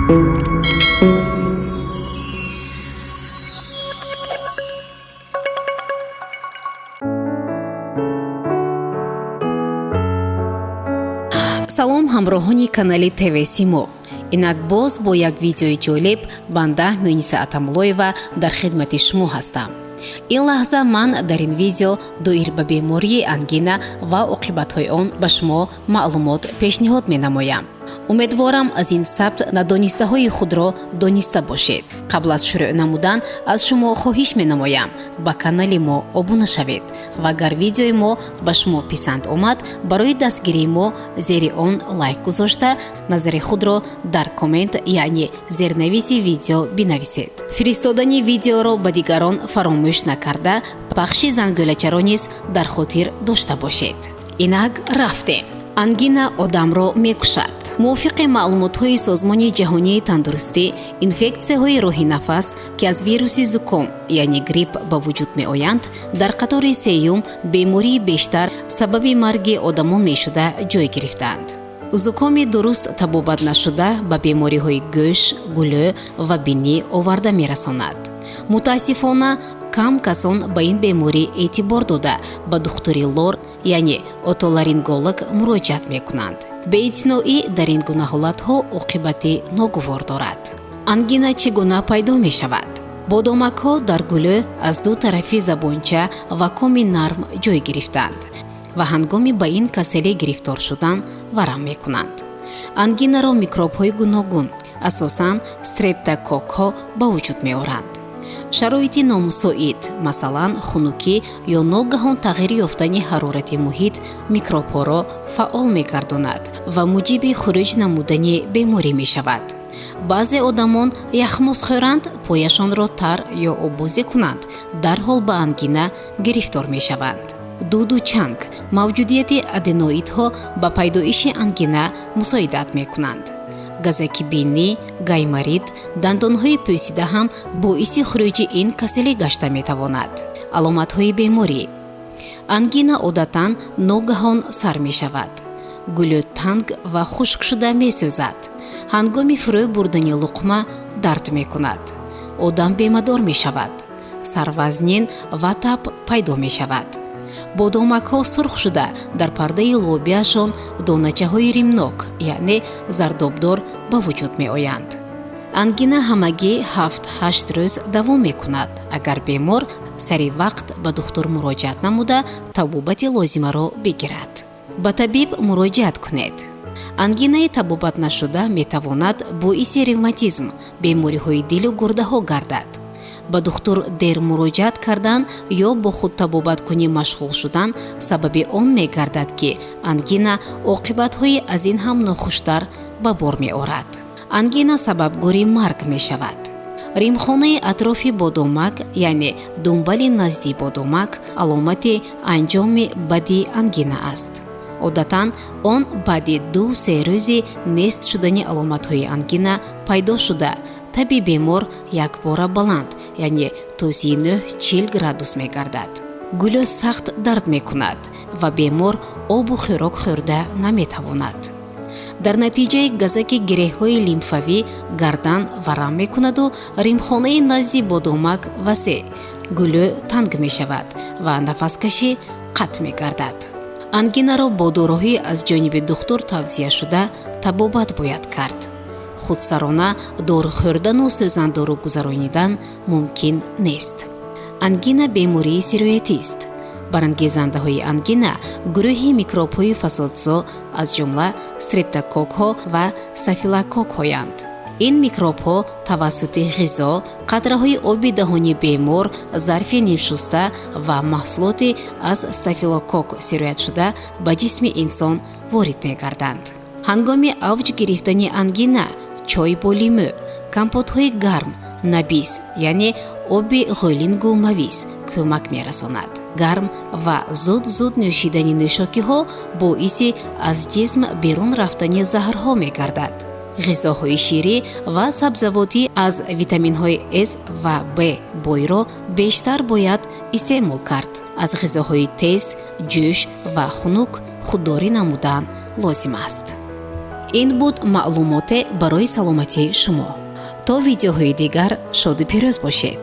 Салом, ҳамроҳони канали ТВ Симо. Инак боз бо як видеои ҷолиб банда Муниса Атамуллоева дар хидмати шумо ҳастам. Ин лаҳза ман дар ин видео доир ба бемории ангина ва оқибатҳои он ба шумо маълумот пешниҳод менамоям. Умедворам, аз ин сабт надонистаҳои худро дониста бошед. Қабл аз шурӯъ намудан аз шумо хоҳиш менамоям, ба канали мо обуна шавед ва агар видеои мо ба шумо писанд омад, барои дастгирии мо зери он лайк гузошта, назари худро дар коммент, яъне зернависи видео бинависед. Фиристодани видеоро ба дигарон фаромӯш накарда, пахши зангӯлачаро низ дар хотир дошта бошед. Инак рафтем. Ангина одамро мекушад. Мувофиқи маълумотҳои Созмони ҷаҳонии тандурустӣ, инфексияҳои роҳи нафас, ки аз вируси зуком, яъне грипп ба вуҷуд меоянд, дар қатори сеюм бемории бештар сабаби марги одамон мешуда ҷой гирифтаанд. Зукоми дуруст табобат нашуда ба бемориҳои гӯш, гулӯ ва бинӣ оварда мерасонад. Мутаассифона, кам касон ба ин беморӣ эътибор дода, ба духтури лор, яъне отоларинголог муроҷиат мекунанд. Беэътиноӣ дар ин гуна ҳолатҳо оқибати ногувор дорад. Ангина чӣ гуна пайдо мешавад? Бодомакҳо дар гулӯ аз ду тарафи забонча ва коми нарм ҷой гирифтаанд ва ҳангоми ба ин касалӣ гирифтор шудан варам мекунанд. Ангинаро микробҳои гуногун, асосан стрептококкҳо, ба вуҷуд меоранд. Шароити номусоид, масалан, хунукӣ ё ногаҳон тағйир ёфтани ҳарорати муҳит, микробҳоро фаъол мегардонад ва муҷиби хуруҷ намудани беморӣ мешавад. Баъзе одамон яхмоз хӯранд, пояшонро тар ё оббозӣ кунанд, дарҳол ба ангина гирифтор мешаванд. Дуду чанг, мавҷудияти аденоидҳо ба пайдоиши ангина мусоидат мекунанд. Газаки бинӣ, гайморит, дандонҳои пӯсида ҳам боиси хуруҷи ин касалӣ гашта метавонад. Аломатҳои беморӣ. Ангина одатан ногаҳон сар мешавад. Гулӯ танг ва хушкшуда месӯзад. Ҳангоми фурӯ бурдани луқма дард мекунад. Одам бемадор мешавад. Сарвазнин ва таб пайдо мешавад. Бодомакҳо сурх шуда, дар пардаи лобиашон доначаҳои римнок, яъне зардобдор ба вуҷуд меоянд. Ангина ҳамагӣ 7-8 рӯз давом мекунад, агар бемор сари вақт ба духтур муроҷиат намуда, табобати лозимаро бигирад. Ба табиб муроҷиат кунед. Ангинаи табобат нашуда метавонад боиси ревматизм, бемориҳои дилу гурдаҳо гардад. Ба духтур дер муроҷиат кардан ё бо худтабобаткунӣ машғул шудан сабаби он мегардад, ки ангина оқибатҳои аз ин ҳам нохуштар ба бор меорад. Ангина сабабгори марг мешавад. Римхонаи атрофи бодомак, яъне думбали назди бодомак, аломати анҷоми бади ангина аст. Одатан он баъди 2-3 рӯзи нест шудани аломатҳои ангина пайдо шуда, таби бемор якбора баланд, яъне то 39-40 градус мегардад. Гулӯ сахт дард мекунад ва бемор обу хӯрок хӯрда наметавонад. Дар натиҷаи газаки гиреҳҳои лимфавӣ гардан варам мекунаду римхонаи назди бодомак васеъ, гулӯ танг мешавад ва нафаскашӣ қатъ мегардад. Ангинаро бо доруҳӣ аз ҷониби духтур тавсияшуда табобат бояд кард. Худсарона дору хӯрдану сӯзандору гузаронидан мумкин нест. Ангина бемории сироятист. Барангезандаҳои ангина гурӯҳи микробҳои фасодзо, аз ҷумла стрептококкҳо ва стафилококкҳоянд. Ин микробҳо тавассути ғизо, қатраҳои оби даҳони бемор, зарфи нимшуста ва маҳсулоти аз стафилококк сироятшуда ба ҷисми инсон ворид мегарданд. Ҳангоми авҷ гирифтани ангина чой бо лимӯ, компотҳои гарм, набиз, яъне оби ғӯлингу мавиз кӯмак мерасонад. Гарм ва зуд-зуд нӯшидани нӯшокиҳо боиси аз ҷисм берун рафтани заҳрҳо мегардад. Ғизоҳои ширӣ ва сабзавотӣ аз витаминҳои С ва Б бойро бештар бояд истеъмол кард. Аз ғизоҳои тез, ҷӯш ва хунук худдорӣ намудан лозим аст. Ин буд маълумоте барои саломатии шумо. То видеоҳои дигар шоду пирӯз бошед.